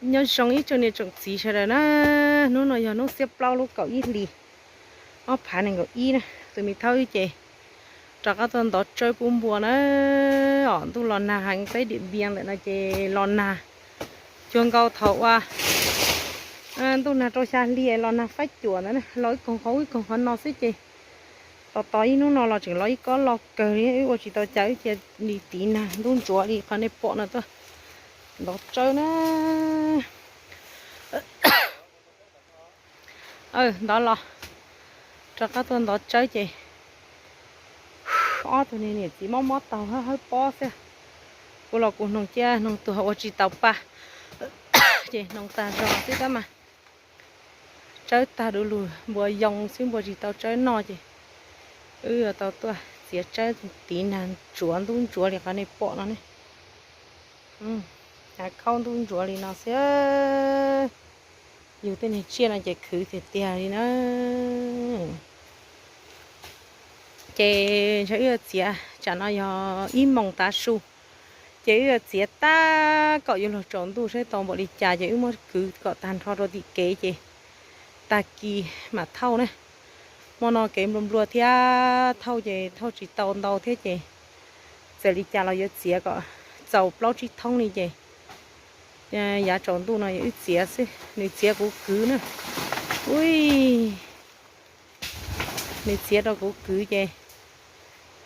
Nyob zoo ib tsoom niam tsoom txiv sawv daws na, hnub no yog hnub xiab plaub lub kaum ib hlis ob phav nees nkaum ib na, tus me thaub ces rov qab tuaj ntov tsawb pub npua na. Os, ntuj los nag heev, peb Diam Npias ntawm no ces los nag, cuag nkaus thaum uas ntuj nag rau xya hli los nag faib cuam ntawd, los ib koog qhov ub ib koog qhov no xwb ces tos tos ib hnub no los tseem los ib kob loj kawg li, wb ua tsis tau cas, wb cia li tiv nag ntub ntsuav li qhov nej pom no tuaj ntov tsawb na. Ntov los, rov qab tuaj ntov tsawb ces ob tug niag niam txiv mob mob taug hawb hawb pob xwb. Kuv los kuv hnoos cia hnoos tuag ua tsis tau pa, ces hnoos tag zog xwb tab mas tsawb tag du lug, npua yoo xwb, npua tsis tau tsawb noj ces wb yuav tau tuaj txiav tsawb tiv nag ntsuav ntub ntsuav li qhov nej pom no ne. Av khaub ntub ntsuav li no xwb. Yus tej niag tsiaj no ces khwv tiag tiag li na. Ces ntshe wb yuav txiav, tsam no yog ib moos tav su, ces wb yuav txiav tab kom yuav luag tsaus ntuj saib tau npaum li cas ces wb muab kwv kom tag nrho rau tim kev ces tag kis mam thauj na. Hmo no kev nplua nplua thiab thauj ces thauj tsis tau ntau thiab ces txawm li cas los yuav txiav kom txaus plaub tsib thoob li ces yav tsaus ntuj no yog wb txiav xwb, nws txiav kuv kwv na. Ui, nws txiav rau kuv kwv ces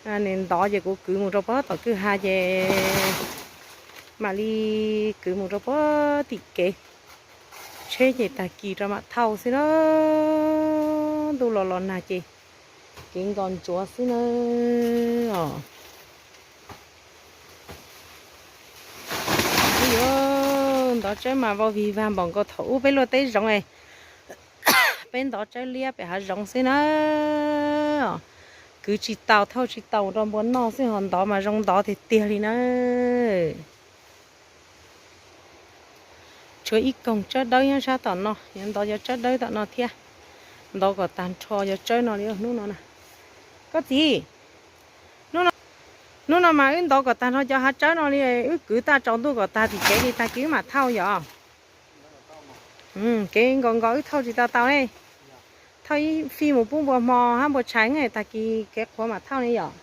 nws ntov ces kuv kwv mus rau pob tom kwj ha ces mam li kwv mus rau pob tim kev tsheb ces tag kis rau mam thauj xwb na. Ntuj los los nag ces kev nkos ntsuav xwb na. Os, yuav ntov tsawb mas vau vig vag npaum nkaus thaum ub peb luaj teb zoov es peb ntov tsawb liab pem hav zoov xwb na. Kwv tsis tau, thauj tsis tau rau npua noj xwb, ho ntov mas zoo ntov tiag tiag li na. Tshuav ib koog tsawb dawb nyob sab tom no, yuav ntov cov tsawb dawb tom no thiab, ntov kom tag nrho cov tsawb no li hnub no na. Koj txiv, hnub no mas wb ntov kom tag nrho cov hav tsawb no li, wb kwv tag tsaus ntuj kom tag tim kev li tag kis wb mam thauj yom. Kev nkos nkos wb thauj tsis tau tau ne. Thauj ib fij mus pub npua hmo hab npua tshais, tag kis kev qhuav mam thauj ne yom.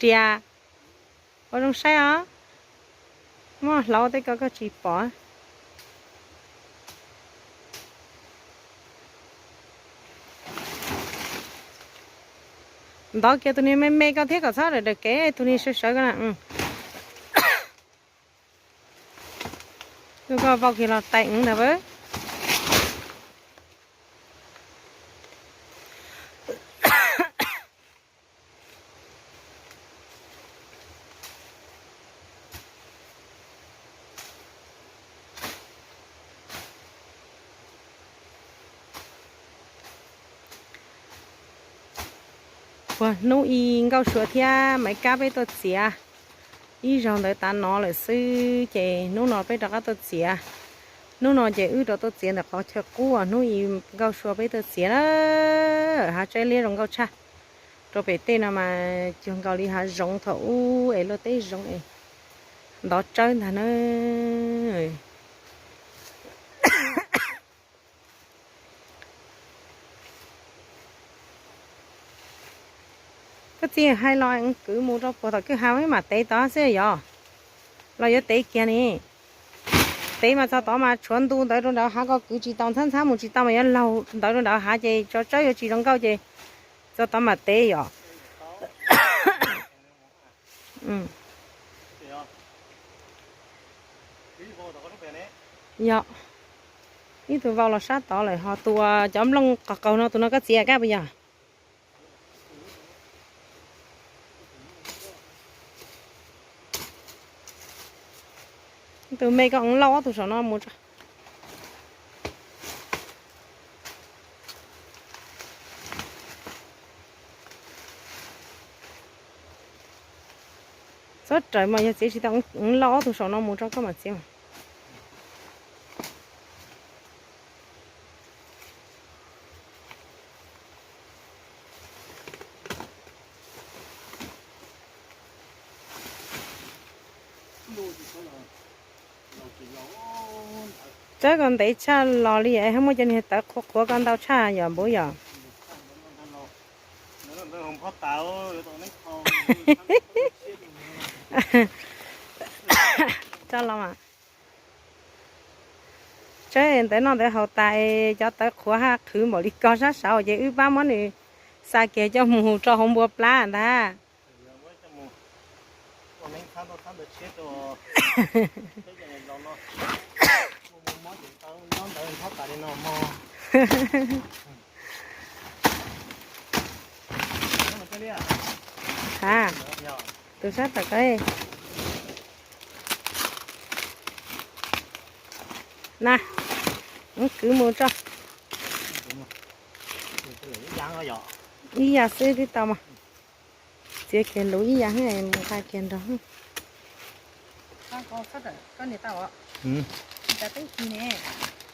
Riam, ua zoo saib os. Muaj hlauv tej ko koj tsis pom. Ntov kiag tus niag me me ko thiab kom txhob daws daws kev, tus niag sawv sawv ko na. Tus ko vau kiag los tais ntag. Puag hnub i Nkauj Sua thiab Maiv Kab peb tuaj txiav ib zaug ntawd tav no lawm xwb ces hnub no peb rov qab tuaj txiav. Hnub no ces wb rov tuaj txiav ntawm qhov chaw qub uas hnub i Nkauj Sua peb tuaj txiav na. Hav tsawb liab zoo nkauj tshaj. Rau pem tej no mas cuag nkaus li hav zoov thaum ub es luaj teb zoov es ntov tsawb ntag na. Koj txiv hais los kwv mus rau puag tom kwj ha mam tev tod xwb yog? Los yuav tev kiag ne? Tev mas txog tod mas tshuav ntu ntawd rau nrad hav ko kwv tsis tau, ntxhab ntxhab mus tsis tau mas yuav laug ntawd rau nrad hav ces tso tsawb yuav tsis zoo nkauj ces txog tod mam tev yom. Yog ib tug vau los sab tod lawm, ho tus cov nplooj qaug qaug no tus no koj txiv kab puas yog? Tus me koj lauj ob tug saum no mus tso. Txhob raws mas yog txiav tsis tau, lauj ob tug saum no mus rau koj mam txiav. Txawb ko ntev tshaj los li, muaj cov niag tawv qhuav qhuav ko ntau tshaj yom npub yom. Tso los mas. Txawb ntawv noj ntawv haus tas es cov tawv qhuav haj qhwv npaum li ko sab saud ces wb pab muab nws xa kiag coj mus rau hauv npua plab ntag. Ha, tus sab tom ko. Na, kwv mus tso. Ib yam xwb twb tau mas. Txiav kiag luv ib yam mus nqa kiag nrog.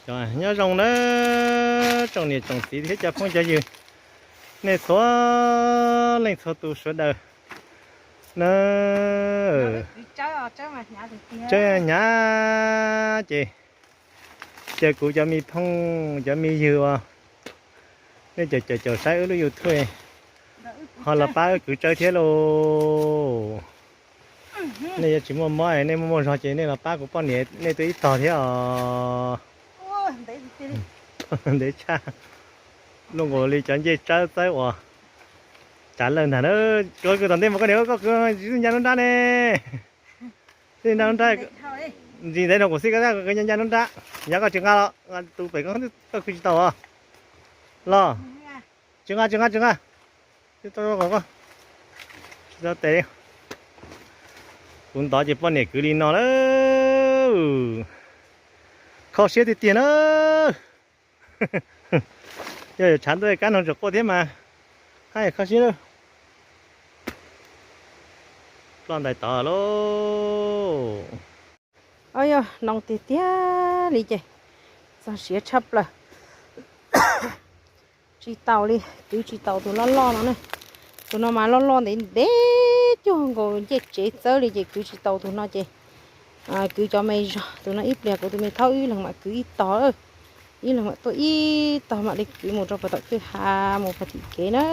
Nyob zoo na tsoom niam tsoom txiv thiab cov phooj cov ywg, nej txhua leej txhua tus sawv daws na. Tsawb hnyav ces cia kuv cov me phooj cov me ywg uas nej caum caum caum saib wb lub YouTube ho los pab wb kwv tsawb thiab lauj. Nej yuav tsis muaj mob, nej muaj muaj zog ces nej los pab kuv poj niam nej tuaj ib tog thiab os. Ntev tshaj, luaj nkaus li cov ncej tsawb txawb uas tsav lawj ntag na. Koj kwv tom ntej mas koj niam koj kwv tsis ncaj nruab nrab ne. Tsis ncaj nruab nrab, ntsis ntev no kuv xij koj ncaj nruab nrab, yog koj tsis nqa los tus pem koj kwv tsis tau os. Los, tsis nqa tsis nqa tsis nqa. Tsis tau tes. Kuv ntov ces poj niam kwv li no lawm. Kho siab tiag tiag na. Yog yuav tshav ntuj kab no tseem quaj thiab mas, haj yam kho siab lawm. Ploj ntais tod lauj. Yog noo tiag tiag li ces txog siav tshaj plaws. Tsis taus li, kwv tsis taus tus loj loj no ne. Tus no mas loj loj ntev ntev cuag nkaus ncej tsev txawb li ces kwv tsis taus tus no ces kwv cov me zog. Tus no ib pliag kuv tus me thaub ib leeg mam kwv ib tog, ib leeg mam tuaj ib tog mam li kwv mus rau puag tom kwj ha mus puag tim kev na.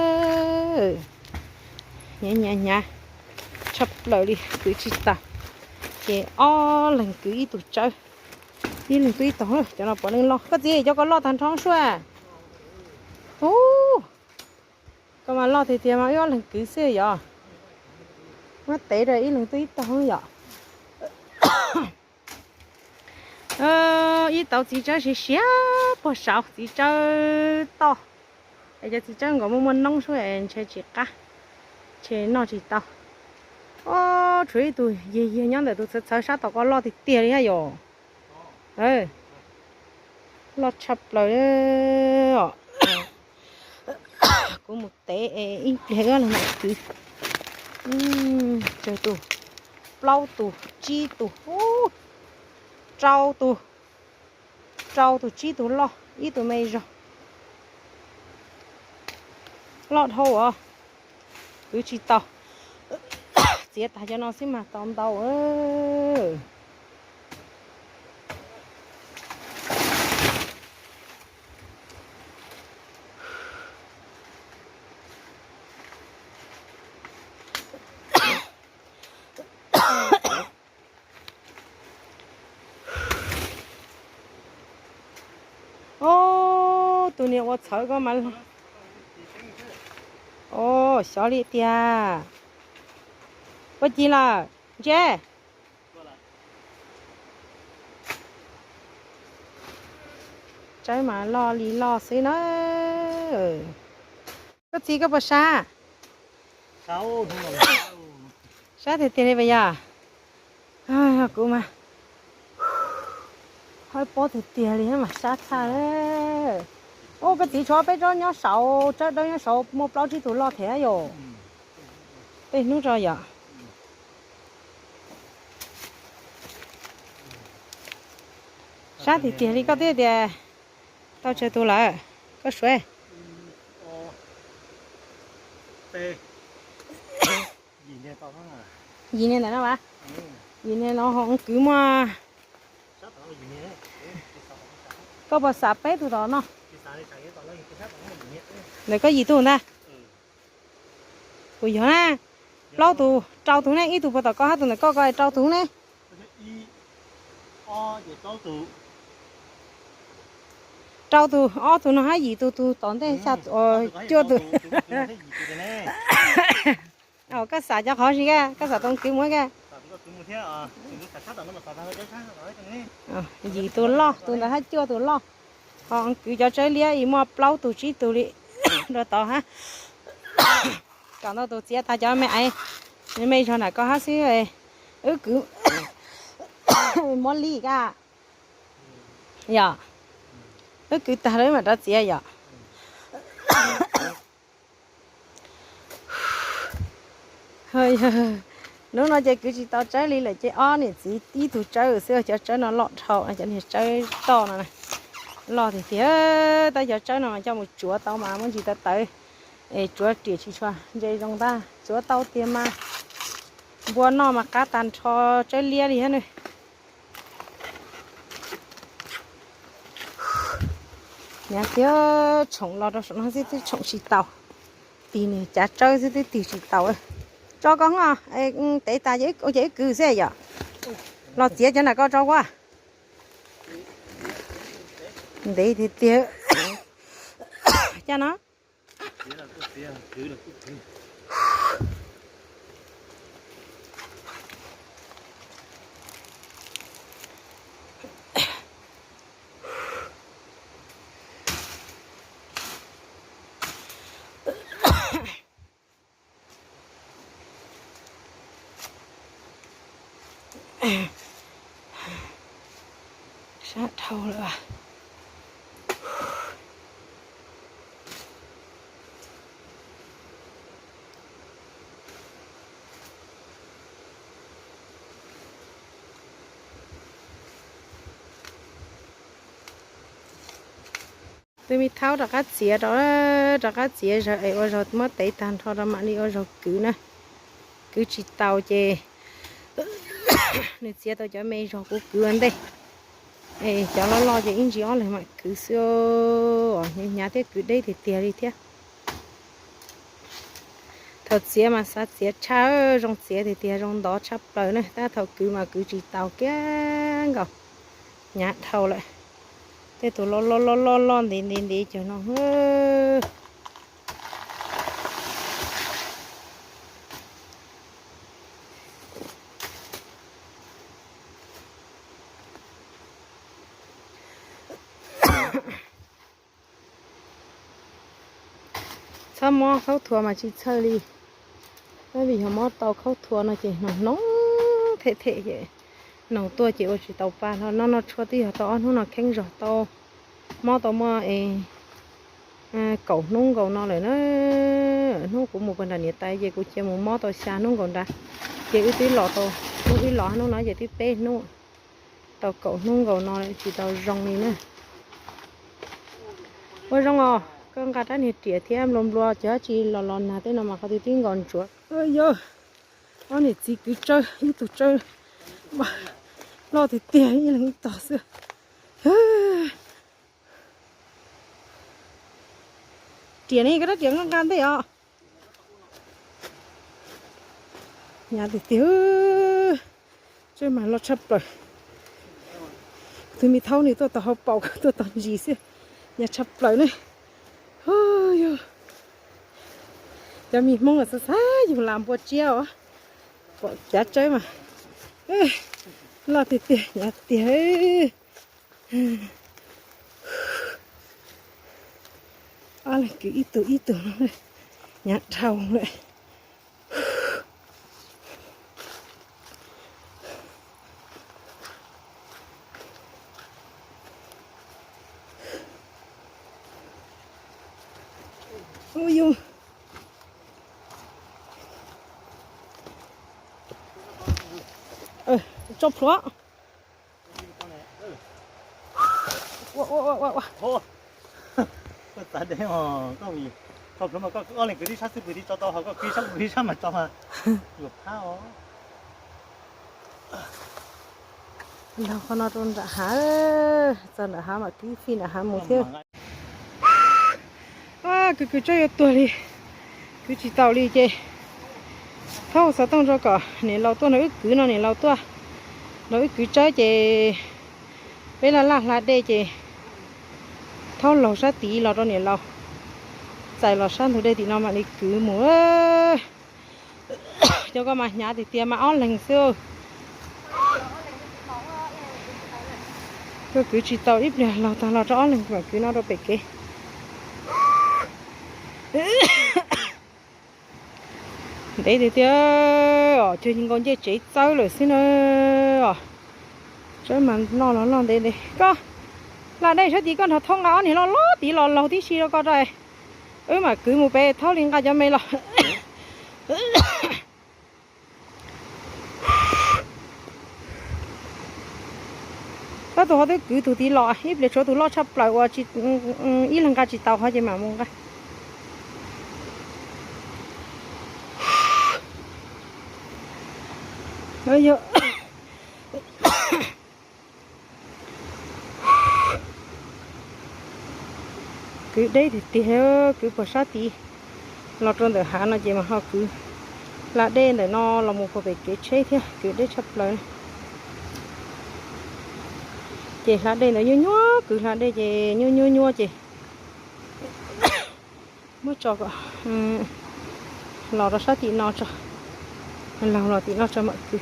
Hnyav hnyav hnyav tshaj plaws li kwv tsis taus. Ces ob leeg kwv ib tug tsawb, ib leeg tuaj ib tog. Cov no puav leej loj. Koj txiv, cov ko loj tag nrho sua. Ub, koj mas loj tiag tiag mas wb ob leeg kwv xwb yom. Muab tev rau ib leeg tuaj ib tog yom. Ib tauv txiv tsawb siav siav puag saud, txiv tsawb toj. Es cov txiv tsawb nkaus muaj muaj noob sub es ntshe tsis qab, ntshe noj tsis tau. Ob, tshuav ib tug yig yig nyob ntawm tus txhawv txhawv sab tom ko loj tiag tiag li hab yom. Loj tshaj plaws. Kuv mus tev es ib pliag wb mam kwv. Tsawg tus, plaub tus, tsib tus, rau tus, rau tus tsib tus loj, ib tug me zog. Loj dhau os, kwv tsis tau. Txiav tag cov no xwb mas tau ntau. Ob, tus niag ua txhawv ko mas, ob, xyov li tiag. Puas ci lawm ntsia. Tsawb mas loj li loj xwb na. Koj txiv koj puas sab? Sab tiag tiag li puas yog? Kuv mas hawb pob tiag tiag li mas sab tshaj. Ub, koj txiv, tshuav peb tsob nyob saud, tsawb dawb nyob saud muaj plaub tsib tus loj thiab yom. Tej hnub tso yom. Sab tiag tiag li koj twb tias tau tsawg tus lawm, koj suav. Yim niag ntawm no mas. Yim niag no ho kwv muaj. Koj puas xav peb tug tom no? Ntawm koj yim tug ntag. Kuv yog na, plaub tug, rau tug ne, ib tug puas tom koj, hab tug ntawm koj, koj rau tug ne. Rau tug, ob tug no hab yim tug, tug tom ntej xya, cuaj tug. Koj xav cov qhov si ka, koj xav tau kwv muab ka. Yim tug loj, tug ntawd hab cuaj tug loj. Ho kwv cov tsawb liab ib muaj plaub tug tsib tug li rau tod hab. Kom ntau tus txiav tag cov me aiv, me zog nram koj hab xwb. Wb kwv muab li ka. Yog, wb kwv tag lawm mam rov txiav yom. Hnub no ces kwv tsis tau tsawb li lawm ces ob niam txiv ib tug tsawb xwb, cov tsawb no loj dhau, cov niag tsawb toj no loj tiag tiag. Tab cov tsawb no mas coj mus tsuav tau mas muaj ntsis tawv tawv, es tsuav riam tsis tshua ntse zoo ntag, tsuav tau tiag mas npua noj mas qab tag nrho tsawb liab li thiab ne. Nyav tiag, tshoom los rau saum no xwb twb tshoom tsis tau, tig niag cav tsawb xwb twb tig tsis tau. Tso koj hov, tev tas ces wb kwv xwb yom. Los txiav cov nram koj tso ua. Ntev tiag tiag. Cas no. Sab dhau lawm. Tus me thaub rov qab txiav rau, rov qab txiav zaug es ua zaug muab tev tag nrho rau mam li ua zaug kwv na. Kwv tsis tau ces nws txiav tau cov me zog kuv kwv ua ntej. Es cov loj loj ces ib ntsis ob leeg mam kwv xwb os, hnyav thiab kwv deb tiag tiag li thiab. Thaum txiav mas xav txiav tshaj, zoo txiav tiag tiag zoo ntov tshaj plaws na, tab thaum kwv mas kwv tsis tau kiag nkaus, hnyav dhau lawm. Tej tus loj loj loj loj loj ntev ntev ntev cov no. Txhob mob khaub thuas mas tsis txhawj li. Tab vim yog mob tau khaub thuas no ces noog noog them them ces noog tuaj ces ua tsis tau pa hlo. Noj noj tshuaj twb yog tau ob hnub no kheeb zog tau, mob tau muaj kaum hnub nkaus no lawm na. Hnub kuv mus puag nram niam tais ces kuv cia mus mob tau xya hnub nkaus nrad, ces wb twb los tau, hnub wb los hnub no ces twb peb hnub, tau kaum hnub nkaus no tsis tau zoo li na. Ua zoo os, koj nqa rab niag riam thiab nplua nplua cov dab tsi los los nag tej no mas qhov twg tib nkaus ntsuav. Yog ob niam txiv kwv tsawb, ib tug tsawb loj tiag tiag ib leeg ib tog xwb. Riam ne, koj rab riam nqa nqa ntej os. Hnyav tiag tiag, tsawb mas loj tshaj plaws. Tus me thaub nws tuaj tau hauv paus, tuaj tau ntsis xwb, hnyav tshaj plaws ne. Yog cov me Hmoob xav xav yug las npua tsiab os, pom cav tsawb mas loj tiag tiag, hnyav tiag. Ob leeg kwv ib tug ib tug no, hnyav dhau lawm. Ub yus, tso plhuav. Koj txav deb os, koj tso plhuav mas koj ob leeg kwv tib sab xwb, kwv tib tso tau, ho koj kwv ib sab, kwv ib sab mas tso mas yuav phab os. Laug qhov no rau nram hav, txog nram hav mam kwv fij nram hav mus thiab. Kwv kwv tsob yuav tuag li, kwv tsis taus li ces thaub xov tooj rau kom niam laus tuaj nrog wb kwv no, niam laus tuaj nrog wb kwv tsawb ces peb laj laj hla dej ces thaub laug sab tid los rau niam laus txais los sab ntug dej tim no mam li kwv mus. Cov ko mas hnyav tiag tiag mas ob leeg xwb. Koj kwv tsis tau ib pliag laug tag los rau ob leeg mam kwv no rau pem kev. Ntev tiag tiag os, cuag nkaus ncej tsev txawb lawm xwb na os. Txawb mas noj los noj ntev ntev. Koj hla dej sab tid koj nrog thaub nqa ob niag loj loj tid los laug tib si rau koj rau. Wb mam kwv mus pem thaub li nqa cov me los. Tab tus ho twb kwv tus tid los ib pliag, tshuav tus loj tshaj plaws uas ib leeg nqa tsis tau ho ces mam mus nqa. Kwv deb tiag tiag, kwv puag sab tid los rau ntawm hav no ces mas ho kwv hla dej ntawm no los mus puag pem kev tsheb thiab, kwv deb tshaj plaws. Ces hla dej ntawd nyuaj nyuaj, kwv hla dej ces nyuaj nyuaj nyuaj ces muab tso kom los rau sab tim no tso, laug los tim no tso mam kwv.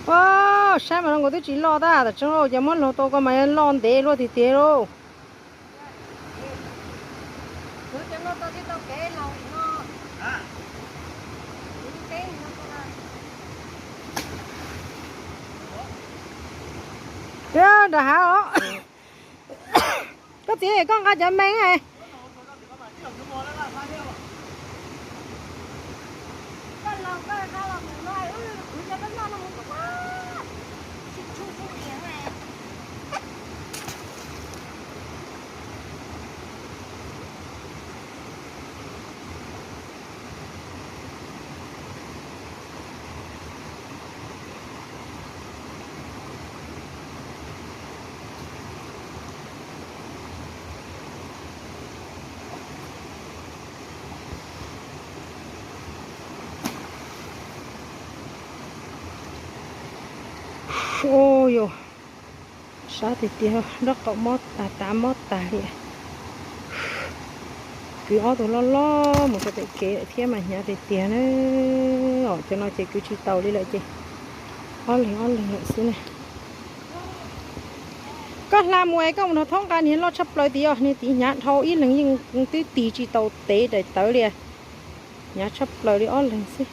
Ua, saib mas zoo nkaus twb tsis loj tab tom tseeb lauj, ces muab laug tau ko mas loj ntev luaj tiag tiag lauj. Nram hav os. Koj txiv, koj nqa cov me. Ua yog sab tiag tiag, nraub qaum mob tas tav mob tas li. Kwv ob tug loj loj mus rau pem kev lawm thiab mas hnyav tiag tiag na. Os, cov no ces kwv tsis taus li lawm ces ob leeg ob leeg lawm xwb na. Koj hla mus es koj mus nrog thaub nqa niag loj tshaj plaws tid os, niag tid hnyav dhau, ib leeg yeej twb tig tsis tau tev daim tawv li. Hnyav tshaj plaws li, ob leeg xwb.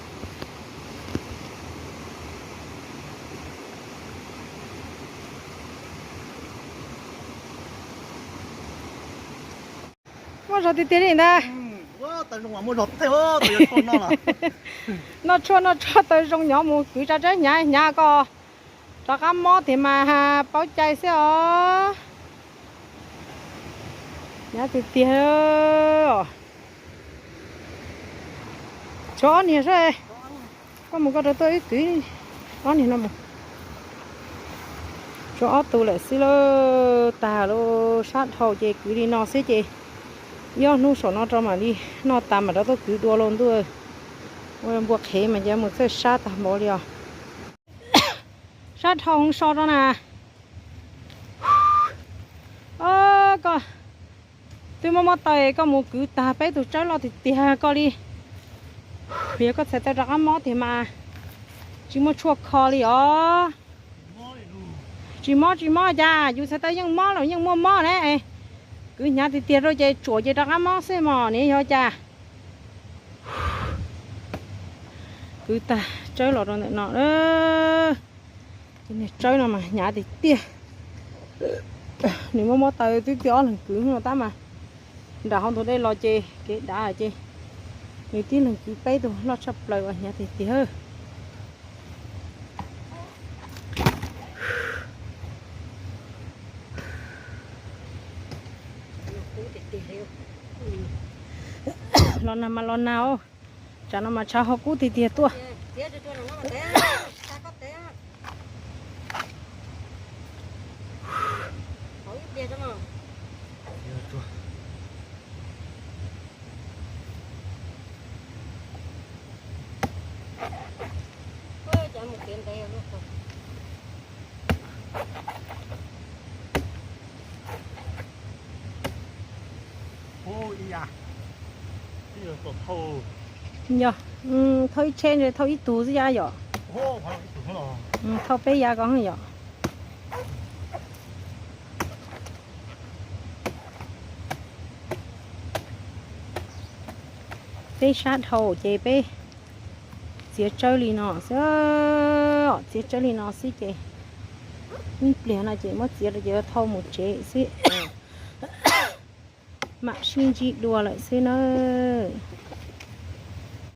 Muaj zog tiag tiag li ntag. Noj tshuaj noj tshoj taw zoo, nyob mus kwv tsa tsab hnyav hnyav koj rov qab mob tiag mas paub cai xwb os. Hnyav tiag tiag. Tshuav ob niag seb, koj mus koj rau tuaj wb kwv ob niag no mus. Tshuav ob tug lawm xwb lauj, tag lauj, sab dhau ces kwv li no xwb ces ib ob hnub saum no rau mam li noj tas mam rov tuaj kwv dua lauj ntuj. Ua npua qhev mas ces mus txawj sab tag npaum li os. Sab dhau heev so rau na. Koj twb mob mob taw koj mus kwv tag peb tug tsawb loj tiag tiag koj li. Yog koj txhais taw rov qab mob tiag mas tsis muaj tshuaj kho li os. Tsis mob tsis mob cas, yus txhais taw yeej mob los yeej muaj mob na. Kwv hnyav tiag tiag rau ces tsuam ces rov qab mob xwb mos, niam yog cas. Kwv tag tsawb los rau ntawm no. Niag tsawb no mas hnyav tiag tiag. Nws mob mob taw twb twb ob leeg kwv no tab mas nram hauv ntug dej los ces kev dav ces nws tib leeg kwv peb tug loj tshaj plaws uas hnyav tiag tiag. Los nag mas los nag, tsam no mas tshav ho kub tiag tiag tuaj. Yog, thauj ib tsheb ntshe thauj ib tug xwb yom. Thauj peb yav ko yom. Peb sab dhau ces peb txiav tsawb li no xwb, txiav tsawb li no xwb ces ib pliag no ces muab txiav rau ces thauj mus tsev xwb. Mam sib ntsib dua lawm xwb nawb.